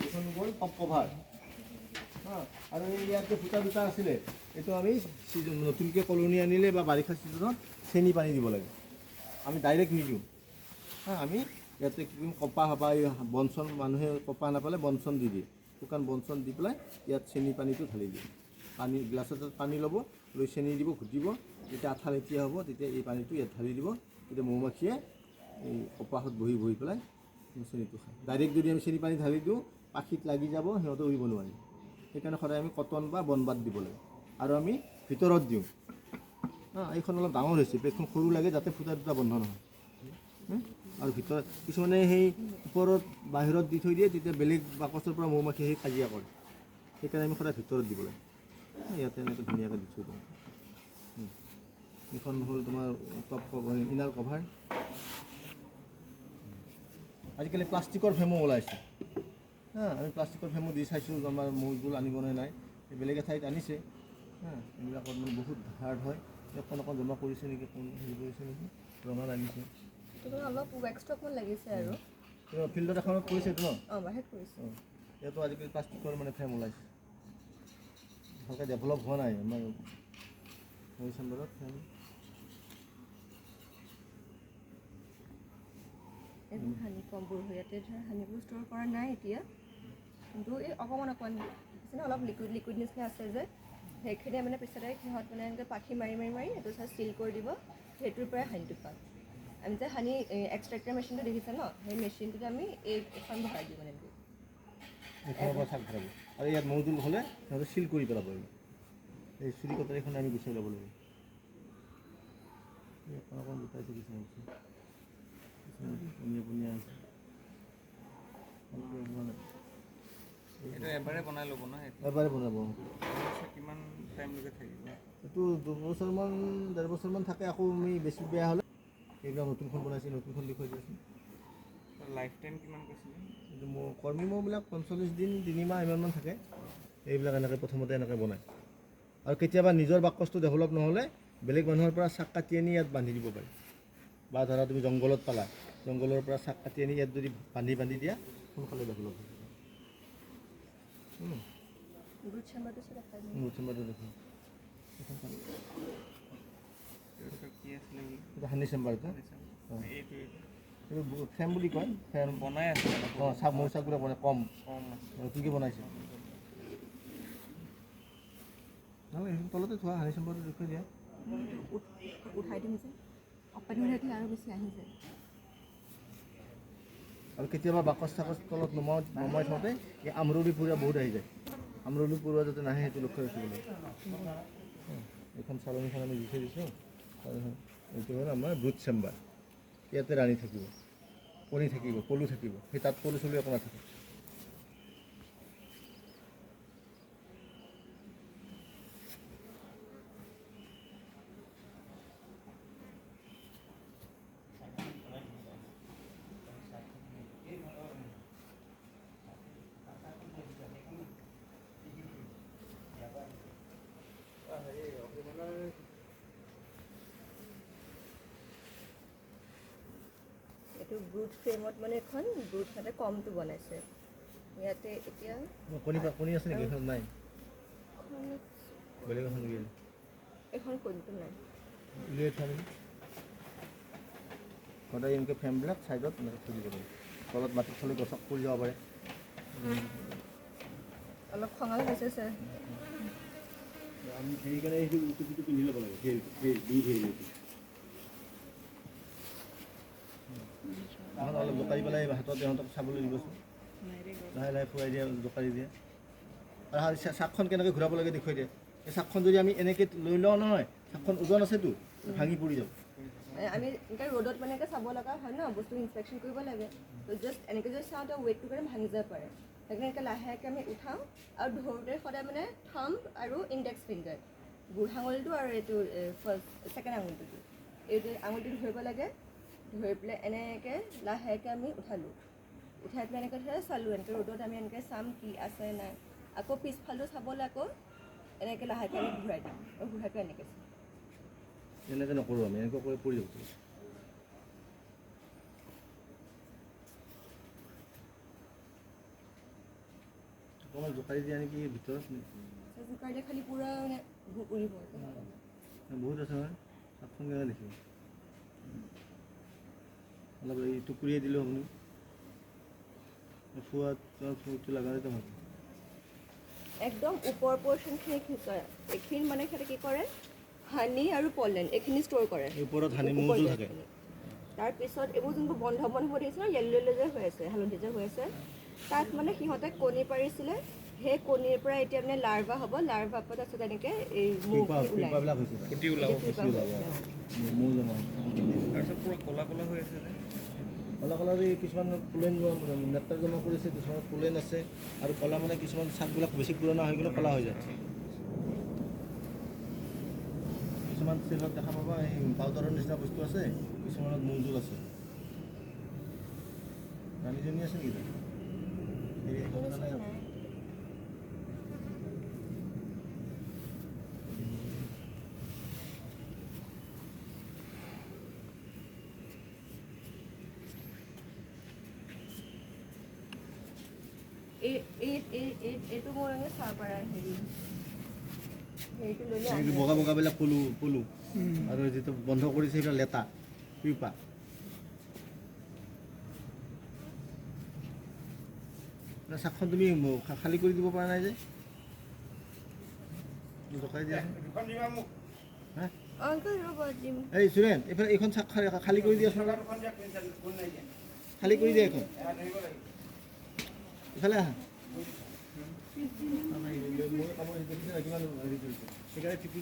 এইখন গ'ল top cover. হা, আৰু এই ইয়াত যে ফুটা দুটা আছিলে, এইটো আমি নতুনকৈ কলনি আনিলে বা বাৰিষা ছিজনত চেনি পানী দিব লাগে। আমি ডাইৰেক্ট নিদিওঁ। হা, আমি ইয়াতে কি কৰিম, কপাহ বা এই বন চন, মানুহে কপাহ নাপালে বন চন দি দিয়ে, শুকান বন চন দি পেলাই ইয়াত চেনি পানীটো ঢালি দিয়ে। পানী গ্লাছত পানী ল'ব, লৈ চেনি দিব, ঘুটিব, যেতিয়া আঠা লেতীয়া হ'ব তেতিয়া এই পানীটো ইয়াত ঢালি দিব। তেতিয়া মৌ মাখিয়ে এই কপাহত বহি বহি পেলাই চেনিটো খায়। ডাইৰেক্ট যদি আমি চেনি পানী ঢালি দিওঁ, পাখিত লাগি যাব, সিহঁতে উৰিব নোৱাৰিব। সেইকাৰণে সদায় আমি কটন বা বনবাত দিব লাগে আৰু আমি ভিতৰত দিওঁ। হা, এইখন অলপ ডাঙৰ হৈছে, প্লেটখন সৰু লাগে যাতে ফুটা দুটা বন্ধ নহয়। আৰু ভিতৰত কিছুমানে সেই ওপৰত বাহিৰত দি থৈ দিয়ে, তেতিয়া বেলেগ বাকচৰ পৰা মৌ মাখি সেই কাজিয়া কৰে। সেইকাৰণে আমি সদায় ভিতৰত দিব লাগে। ইয়াতে এনেকৈ ধুনীয়াকৈ দি থৈ দিওঁ। এইখন হ'ল তোমাৰ টপ কভাৰ, ইনাৰ কভাৰ। আজিকালি প্লাষ্টিকৰ ফ্ৰেমো ওলাইছে। হা, আমি প্লাষ্টিকৰ ফ্ৰেমো দি চাইছোঁ, আমাৰ মৌজোল আনিবনে নাই। এই বেলেগ এঠাইত আনিছে। হা, এইবিলাকত মানে বহুত হাৰ্ড হয়। অকণ অকণ জমা কৰিছে নেকি, কোন হেৰি কৰিছে নেকি, ৰঙা লাগিছে। এইটো মানে অলপ ৱেক্সটো অকণমান লাগিছে আৰু। ফিল্ডত এখনত কৰিছে ন? অঁ, বাহিৰত কৰিছে। অঁ, ইয়াতো আজিকালি প্লাষ্টিকৰ মানে ফ্ৰেম ওলাইছে। ভালকৈ ডেভেলপ হোৱা নাই আমাৰ মৌ চেম্বাৰত ফ্ৰেম। এইবোৰ হানি কমবোৰ হয়, ইয়াতে ধৰা হানিবোৰ ষ্ট'ৰ কৰা নাই এতিয়া, কিন্তু এই অকণমান অকণমান আছে ন, অলপ লিকুইড লিকুইড নিচিনা আছে যে, সেইখিনিয়ে মানে পিছতে সিহঁত মানে এনেকৈ পাখি মাৰি মাৰি মাৰি সেইটো চাই চিল কৰি দিব, সেইটোৰ পৰাই হানিটো পাম আমি। যে হানি এক্সট্ৰেক্টৰ মেচিনটো দেখিছে ন, সেই মেচিনটোতে আমি এইখন ভৰাই দিওঁ মানে এনেকৈ। এইখনৰ পৰা চাক ভৰাব আৰু ইয়াত মৌজোল হ'লে সিহঁতে চিল কৰি পেলাব। এই চুৰি কটাৰীখন আমি গুচাই ল'ব লাগিব। এই অকণ অকণ গোটাইছে, কিছুমান কিছুমান পনীয়া পনীয়া আছে। ভালকৈ হোৱা নাই। এইটো এবাৰে বনাই ল'ব ন সেইটো? এবাৰে বনাব। কিমান টাইমলৈকে থাকিব? এইটো 2 বছৰমান, 1.5 বছৰমান থাকে। আকৌ আমি বেছি বেয়া হ'লে এইবিলাক নতুনখন বনাইছে, নতুনখন দেখুৱাই দিয়াচোন। লাইফ টাইম কিমান কৈছিলে? এইটো মৌ, কৰ্মী মৌবিলাক 45 দিন, 3 মাহ ইমানমান থাকে। এইবিলাক এনেকৈ প্ৰথমতে এনেকৈ বনায় আৰু কেতিয়াবা নিজৰ বাকচটো ডেভেলপ নহ'লে বেলেগ মানুহৰ পৰা চাক কাটি আনি ইয়াত বান্ধি দিব পাৰি। বা ধৰা তুমি জংঘলত পালা, জংঘলৰ পৰা চাক কাটি আনি ইয়াত যদি বান্ধি বান্ধি দিয়া, সোনকালে ডেভেলপ হ'ব। ব্ৰুড চেম্বাৰটো দেখাই দিম। মোৰ চেম্বাৰটো দেখোন। এইটো কি আছিলে বোলে? এইটো হানি চেম্বাৰটো। এইটো এইটো ফ্ৰেম বুলি কয়, ফ্ৰেম। বনাই আছে মানে? অঁ, চাক, মৌ চাকবিলাক বনাই কম। কম আছে। নতুনকৈ বনাইছে। নহ'লে সেইখিনি তলতে থোৱা, হানি চেম্বাৰটো দেখুৱাই দিয়া। উঠাই দিম যে অপেন হৈ থাকিলে আৰু বেছি আহি যায়। আৰু কেতিয়াবা বাকচ চাকচ তলত নমাই নমাই থওঁতে এই আমৰলি পৰুৱা বহুত আহি যায়। আমৰলি পৰুৱা যাতে নাহে, সেইটো লক্ষ্য ৰাখিব লাগে। এইখন চালনীখন আমি দি থৈ দিছোঁ। চালনীখন, এইটো হ'ল আমাৰ ব্ৰুড চেম্বাৰ। ইয়াতে ৰাণী থাকিব, কণী থাকিব, পলু থাকিব। সেই তাত পলু চলু একো নাথাকে। এইটো ব্ৰুড ফ্ৰেমত মানে এখন ব্ৰুড সিহঁতে কমটো বনাইছে ইয়াতে এতিয়া। কণী কণী আছে নেকি এইখনত? নাই, বেলেগ এখন উলিয়াই এইখন কণীটো নাই। উলিয়াই থোৱা নেকি। সদায় এনেকৈ ফ্ৰেমবিলাক ছাইডত এনেকৈ থৈ দিব লাগে। তলত মাটিত থ'লে গছক পৰি যাব পাৰে। অলপ খঙাল হৈছে ছাৰ। আমি সেইকাৰণে সেইটো টুপিটো পিন্ধি ল'ব লাগে, সেই সেই দুই হেৰি এখন অলপ জোকাৰি পেলাই হাতত ইহঁতক চাবলৈ দিবচোন। লাহে লাহে ফুৰাই দিয়া, জোকাৰি দিয়া আৰু চাকখন কেনেকৈ ঘূৰাব লাগে দেখুৱাই দিয়া। এই চাকখন যদি আমি এনেকৈ লৈ লওঁ নহয়, চাকখন ওজন আছেতো, ভাঙি পৰি যাব। মানে আমি এনেকৈ ৰ'দত মানে এনেকৈ চাব লগা হয় ন, বস্তু ইনস্পেকশ্যন কৰিব লাগে, তো জাষ্ট এনেকৈ যদি চাওঁ, তো ৱেইটটোৰ কাৰণে ভাঙি যাব পাৰে। সেইকাৰণে এনেকৈ লাহেকৈ আমি উঠাওঁ আৰু ধৰোঁতে সদায় মানে থাম্ব আৰু ইণ্ডেক্স ফিংগাৰ, বুঢ়া আঙুলিটো আৰু এইটো ফাৰ্ষ্ট ছেকেণ্ড আঙুলিটো, এইটো আঙুলিটো ধৰিব লাগে। ধৰি পেলাই এনেকৈ লাহেকৈ আমি উঠালোঁ, উঠাই পেলাই এনেকৈ ধৰে চালোঁ, এনেকৈ ৰ'দত আমি এনেকৈ চাম কি আছে নাই। আকৌ পিছফালটো চাবলৈ আকৌ এনেকৈ লাহেকৈ আমি ঘূৰাই দিম আৰু ঘূৰাই পেলাই এনেকৈ চাম। এনেকৈ নকৰোঁ আমি, এনেকুৱা কৰি পৰি যাব। অকণমান জোকাৰি দিয়া নেকি ভিতৰত? জোকাৰিলে খালি পূৰা মানে উৰিব। বহুত আছে নহয়, চাকখন কেনেকৈ দেখিব? অলপ এই টুকুৰিয়াই দিলেও হ'ব নেকি? ফুৱাত ফুটো লগালে ভাল। একদম ওপৰ পৰ্চনখিনি খিচয়, এইখিনি মানে সিহঁতে কি কৰে, হানি আৰু পলেন এইখিনি ষ্ট'ৰ কৰে। ওপৰত হানি মৌজোল থাকে। তাৰপিছত এইবোৰ যোনবোৰ বন্ধ বন্ধ হৈ দেখিছে ন, য়েল্ল' য়েল্ল' যে হৈ আছে, হালধি যে হৈ আছে, তাত মানে সিহঁতে কণী পাৰিছিলে। সেই কণীৰ পৰা এতিয়া মানে লাৰ্ভা হ'ব, লাৰ্ভাৰ পৰা তাৰপিছত এনেকৈ এই মৌখিনি ওলায়। ফুটি ওলাব। মৌ জমা। তাৰপিছত পূৰা ক'লা ক'লা হৈ আছে যে। ক'লা ক'লা কিছুমান পোলেন নেক্টাৰ জমা কৰিছে, কিছুমান পোলেন আছে। আৰু ক'লা মানে কিছুমান চাকবিলাক বেছি পুৰণা হৈ গ'লে ক'লা হৈ যায়। কিছুমান চেলত দেখা পাবা এই পাউদাৰৰ নিচিনা বস্তু আছে, কিছুমানত মৌজোল আছে। ৰাণীজনী আছে নেকি? এইটো মোৰ মানে চাব পাৰা হেৰি হেৰিটো ল'লে বগা বগাবিলাক পলু পলু, আৰু যিটো বন্ধ কৰিছে সেইবিলাক লেটা পিপা। চাকখন তুমি খালী কৰি দিব পৰা নাই যে, জোকাৰি দিয়া। এই সুৰেন, এইফালে এইখন চাক খালী কৰি দিয়াচোন, খালী কৰি দিয়া এইখন। ইফালে আহা। সেইকাৰণে